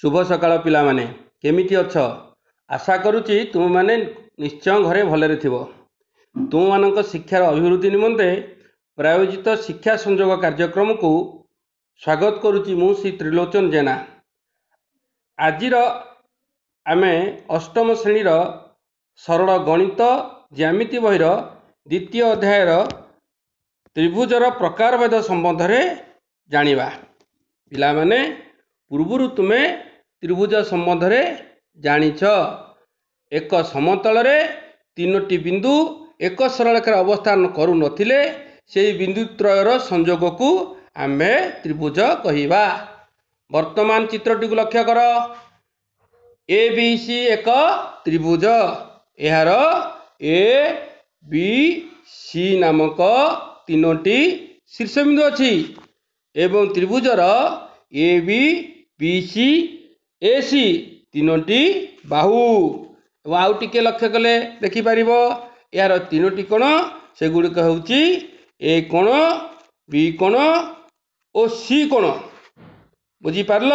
ଶୁଭ ସକାଳ ପିଲାମାନେ, କେମିତି ଅଛ? ଆଶା କରୁଛି ତୁମେମାନେ ନିଶ୍ଚୟ ଘରେ ଭଲରେ ଥିବ। ତୁମମାନଙ୍କ ଶିକ୍ଷାର ଅଭିବୃଦ୍ଧି ନିମନ୍ତେ ପ୍ରାୟୋଜିତ ଶିକ୍ଷା ସଂଯୋଗ କାର୍ଯ୍ୟକ୍ରମକୁ ସ୍ୱାଗତ କରୁଛି ମୁଁ ଶ୍ରୀ ତ୍ରିଲୋଚନ ଜେନା। ଆଜିର ଆମେ ଅଷ୍ଟମ ଶ୍ରେଣୀର ସରଳ ଗଣିତ ଜ୍ୟାମିତି ବହିର ଦ୍ୱିତୀୟ ଅଧ୍ୟାୟର ତ୍ରିଭୁଜର ପ୍ରକାରଭେଦ ସମ୍ବନ୍ଧରେ ଜାଣିବା। ପିଲାମାନେ, ପୂର୍ବରୁ ତୁମେ ତ୍ରିଭୁଜ ସମ୍ବନ୍ଧରେ ଜାଣିଛ। ଏକ ସମତଳରେ ତିନୋଟି ବିନ୍ଦୁ ଏକ ସରଳରେଖାରେ ଅବସ୍ଥାନ କରୁନଥିଲେ ସେହି ବିନ୍ଦୁତ୍ରୟର ସଂଯୋଗକୁ ଆମେ ତ୍ରିଭୁଜ କହିବା। ବର୍ତ୍ତମାନ ଚିତ୍ରଟିକୁ ଲକ୍ଷ୍ୟ କର। ଏ ବି ସି ଏକ ତ୍ରିଭୁଜ। ଏହାର ଏ ବି ସି ନାମକ ତିନୋଟି ଶୀର୍ଷବିନ୍ଦୁ ଅଛି ଏବଂ ତ୍ରିଭୁଜର ଏ ବି, ବି ସି, ଏ ସି ତିନୋଟି ବାହୁ। ଏବଂ ଆଉ ଟିକେ ଲକ୍ଷ୍ୟ କଲେ ଦେଖିପାରିବ ଏହାର ତିନୋଟି କୋଣ, ସେଗୁଡ଼ିକ ହେଉଛି ଏ କୋଣ, ବି କୋଣ ଓ ସି କୋଣ। ବୁଝିପାରିଲ?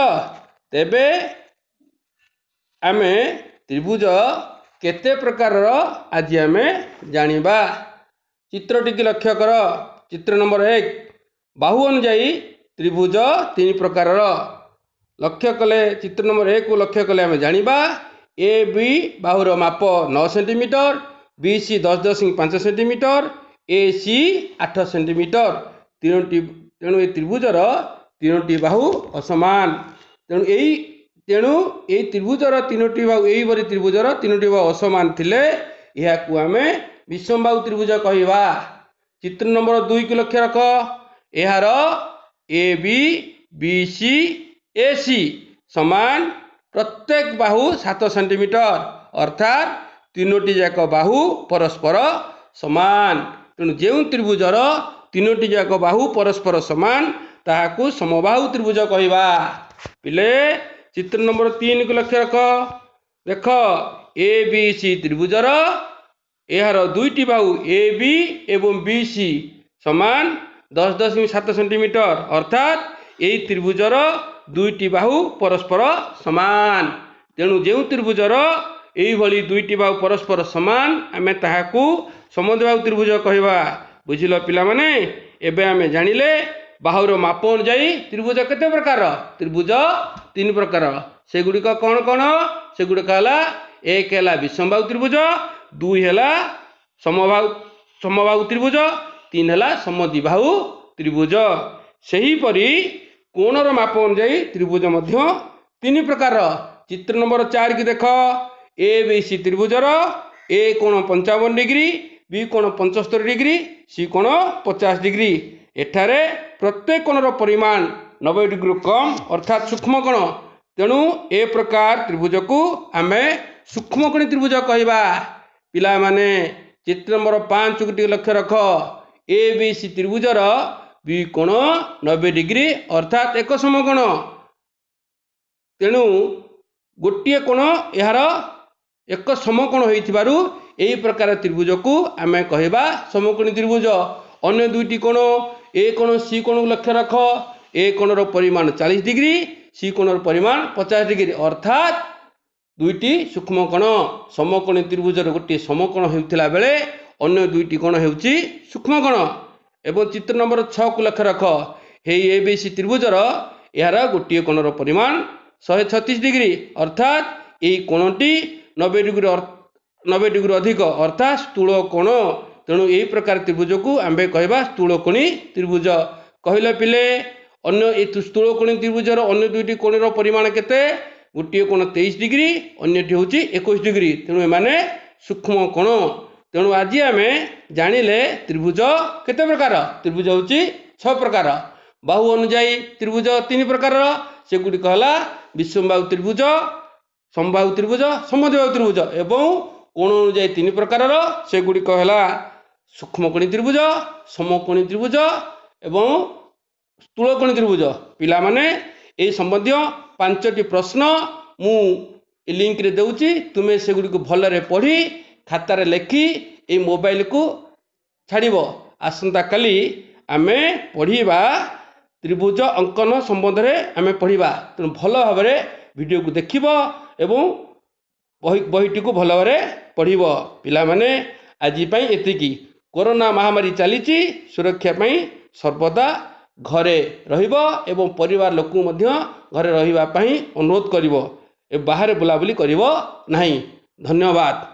ତେବେ ଆମେ ତ୍ରିଭୁଜ କେତେ ପ୍ରକାରର ଆଜି ଆମେ ଜାଣିବା। ଚିତ୍ରଟିକି ଲକ୍ଷ୍ୟ କର। ଚିତ୍ର ନମ୍ବର 1, ବାହୁ ଅନୁଯାୟୀ ତ୍ରିଭୁଜ ତିନି ପ୍ରକାରର। ଲକ୍ଷ୍ୟ କଲେ ଚିତ୍ର ନମ୍ବର 1କୁ ଲକ୍ଷ୍ୟ କଲେ ଆମେ ଜାଣିବା ଏ ବି ବାହୁର ମାପ 9 centimetre, B C 10.5 centimetre, A C 8 centimetre. ତିନୋଟି, ତେଣୁ ଏ ତ୍ରିଭୁଜର ତିନୋଟି ବାହୁ ଅସମାନ। ତେଣୁ ଏଇ ତ୍ରିଭୁଜର ତିନୋଟି ବାହୁ, ଏହିପରି ତ୍ରିଭୁଜର ତିନୋଟି ବାହୁ ଅସମାନ ଥିଲେ ଏହାକୁ ଆମେ ବିଷମବାହୁ ତ୍ରିଭୁଜ କହିବା। ଚିତ୍ର ନମ୍ବର 2କୁ ଲକ୍ଷ୍ୟ ରଖ। ଏହାର ଏ ବି, ବି ସି, ଏ ସି ସମାନ, ପ୍ରତ୍ୟେକ ବାହୁ 7 ସେଣ୍ଟିମିଟର, ଅର୍ଥାତ୍ ତିନୋଟି ଯାକ ବାହୁ ପରସ୍ପର ସମାନ। ତେଣୁ ଯେଉଁ ତ୍ରିଭୁଜର ତିନୋଟି ଯାକ ବାହୁ ପରସ୍ପର ସମାନ ତାହାକୁ ସମବାହୁ ତ୍ରିଭୁଜ କହିବା। ପିଲେ, ଚିତ୍ର ନମ୍ବର 3କୁ ଲକ୍ଷ୍ୟ ରଖ। ଦେଖ, ଏ ବି ସି ତ୍ରିଭୁଜର ଏହାର ଦୁଇଟି ବାହୁ ଏ ବି ଏବଂ ବି ସି ସମାନ 10.7 ସେଣ୍ଟିମିଟର, ଅର୍ଥାତ୍ ଏହି ତ୍ରିଭୁଜର ଦୁଇଟି ବାହୁ ପରସ୍ପର ସମାନ। ତେଣୁ ଯେଉଁ ତ୍ରିଭୁଜର ଏଇଭଳି ଦୁଇଟି ବାହୁ ପରସ୍ପର ସମାନ ଆମେ ତାହାକୁ ସମଦ୍ବିବାହୁ ତ୍ରିଭୁଜ କହିବା। ବୁଝିଲ ପିଲାମାନେ? ଏବେ ଆମେ ଜାଣିଲେ ବାହୁର ମାପ ଅନୁଯାୟୀ ତ୍ରିଭୁଜ କେତେ ପ୍ରକାର। ତ୍ରିଭୁଜ ତିନି ପ୍ରକାର। ସେଗୁଡ଼ିକ କ'ଣ କ'ଣ? ସେଗୁଡ଼ିକ ହେଲା, 1 ହେଲା ବିଷମବାହୁ ତ୍ରିଭୁଜ, 2 ହେଲା ସମବାହୁ ତ୍ରିଭୁଜ, 3 ହେଲା ସମଦ୍ବିବାହୁ ତ୍ରିଭୁଜ। ସେହିପରି କୋଣର ମାପ ଅନୁଯାୟୀ ତ୍ରିଭୁଜ ମଧ୍ୟ ତିନି ପ୍ରକାର। ଚିତ୍ର ନମ୍ବର 4କୁ ଦେଖ। ଏ ବି ସି ତ୍ରିଭୁଜର ଏ କୋଣ 55 ଡିଗ୍ରୀ, ବି କୋଣ 75 ଡିଗ୍ରୀ, ସି କୋଣ 50 ଡିଗ୍ରୀ। ଏଠାରେ ପ୍ରତ୍ୟେକ କୋଣର ପରିମାଣ 90 ଡିଗ୍ରୀରୁ କମ୍, ଅର୍ଥାତ୍ ସୂକ୍ଷ୍ମ କୋଣ। ତେଣୁ ଏ ପ୍ରକାର ତ୍ରିଭୁଜକୁ ଆମେ ସୂକ୍ଷ୍ମକୋଣୀ ତ୍ରିଭୁଜ କହିବା। ପିଲାମାନେ, ଚିତ୍ର ନମ୍ବର 5କୁ ଟିକେ ଲକ୍ଷ୍ୟ ରଖ। ଏ ବି ସି ତ୍ରିଭୁଜର ବି କୋଣ 90 ଡିଗ୍ରୀ, ଅର୍ଥାତ୍ ଏକ ସମକୋଣ। ତେଣୁ ଗୋଟିଏ କୋଣ ଏହାର ଏକ ସମକୋଣ ହୋଇଥିବାରୁ ଏହି ପ୍ରକାର ତ୍ରିଭୁଜକୁ ଆମେ କହିବା ସମକୋଣୀ ତ୍ରିଭୁଜ। ଅନ୍ୟ ଦୁଇଟି କୋଣ ଏ କୋଣ, ସି କୋଣକୁ ଲକ୍ଷ୍ୟ ରଖ। ଏ କୋଣର ପରିମାଣ 40 ଡିଗ୍ରୀ, ସି କୋଣର ପରିମାଣ 50 ଡିଗ୍ରୀ, ଅର୍ଥାତ୍ ଦୁଇଟି ସୂକ୍ଷ୍ମ କୋଣ। ସମକୋଣୀ ତ୍ରିଭୁଜର ଗୋଟିଏ ସମକୋଣ ହେଉଥିଲା ବେଳେ ଅନ୍ୟ ଦୁଇଟି କୋଣ ହେଉଛି ସୂକ୍ଷ୍ମ କୋଣ। ଏବଂ ଚିତ୍ର ନମ୍ବର 6କୁ ଲକ୍ଷ୍ୟ ରଖ। ହେଇ ଏ ବି ସି ତ୍ରିଭୁଜର ଏହାର ଗୋଟିଏ କୋଣର ପରିମାଣ 136 ଡିଗ୍ରୀ, ଅର୍ଥାତ୍ ଏହି କୋଣଟି 90 ଡିଗ୍ରୀ, 90 ଡିଗ୍ରୀ ଅଧିକ, ଅର୍ଥାତ୍ ସ୍ଥୂଳ କୋଣ। ତେଣୁ ଏହି ପ୍ରକାର ତ୍ରିଭୁଜକୁ ଆମ୍ଭେ କହିବା ସ୍ଥୂଳକୋଣୀ ତ୍ରିଭୁଜ। କହିଲ ପିଲେ, ଅନ୍ୟ ଏ ସ୍ଥୂଳକୋଣୀ ତ୍ରିଭୁଜର ଅନ୍ୟ ଦୁଇଟି କୋଣର ପରିମାଣ କେତେ? ଗୋଟିଏ କୋଣ 23 ଡିଗ୍ରୀ, ଅନ୍ୟଟି ହେଉଛି 21 ଡିଗ୍ରୀ। ତେଣୁ ଏମାନେ ସୂକ୍ଷ୍ମ କୋଣ। ତେଣୁ ଆଜି ଆମେ ଜାଣିଲେ ତ୍ରିଭୁଜ କେତେ ପ୍ରକାର। ତ୍ରିଭୁଜ ହେଉଛି 6 ପ୍ରକାର। ବାହୁ ଅନୁଯାୟୀ ତ୍ରିଭୁଜ ତିନି ପ୍ରକାରର, ସେଗୁଡ଼ିକ ହେଲା ବିଷମବାହୁ ତ୍ରିଭୁଜ, ସମବାହୁ ତ୍ରିଭୁଜ, ସମଦ୍ବିବାହୁ ତ୍ରିଭୁଜ। ଏବଂ କୋଣ ଅନୁଯାୟୀ ତିନି ପ୍ରକାରର, ସେଗୁଡ଼ିକ ହେଲା ସୂକ୍ଷ୍ମକୋଣୀ ତ୍ରିଭୁଜ, ସମକୋଣୀ ତ୍ରିଭୁଜ ଏବଂ ସ୍ଥୂଳକୋଣୀ ତ୍ରିଭୁଜ। ପିଲାମାନେ, ଏହି ସମ୍ବନ୍ଧୀୟ 5ଟି ପ୍ରଶ୍ନ ମୁଁ ଏ ଲିଙ୍କରେ ଦେଉଛି। ତୁମେ ସେଗୁଡ଼ିକୁ ଭଲରେ ପଢ଼ି ଖାତାରେ ଲେଖି ଏଇ ମୋବାଇଲକୁ ଛାଡ଼ିବ। ଆସନ୍ତାକାଲି ଆମେ ପଢ଼ିବା ତ୍ରିଭୁଜ ଅଙ୍କନ ସମ୍ବନ୍ଧରେ ଆମେ ପଢ଼ିବା। ତେଣୁ ଭଲ ଭାବରେ ଭିଡ଼ିଓକୁ ଦେଖିବ ଏବଂ ବହିଟିକୁ ଭଲ ଭାବରେ ପଢ଼ିବ। ପିଲାମାନେ, ଆଜି ପାଇଁ ଏତିକି। କରୋନା ମହାମାରୀ ଚାଲିଛି, ସୁରକ୍ଷା ପାଇଁ ସର୍ବଦା ଘରେ ରହିବ ଏବଂ ପରିବାର ଲୋକଙ୍କୁ ମଧ୍ୟ ଘରେ ରହିବା ପାଇଁ ଅନୁରୋଧ କରିବ। ବାହାରେ ବୁଲାବୁଲି କରିବ ନାହିଁ। ଧନ୍ୟବାଦ।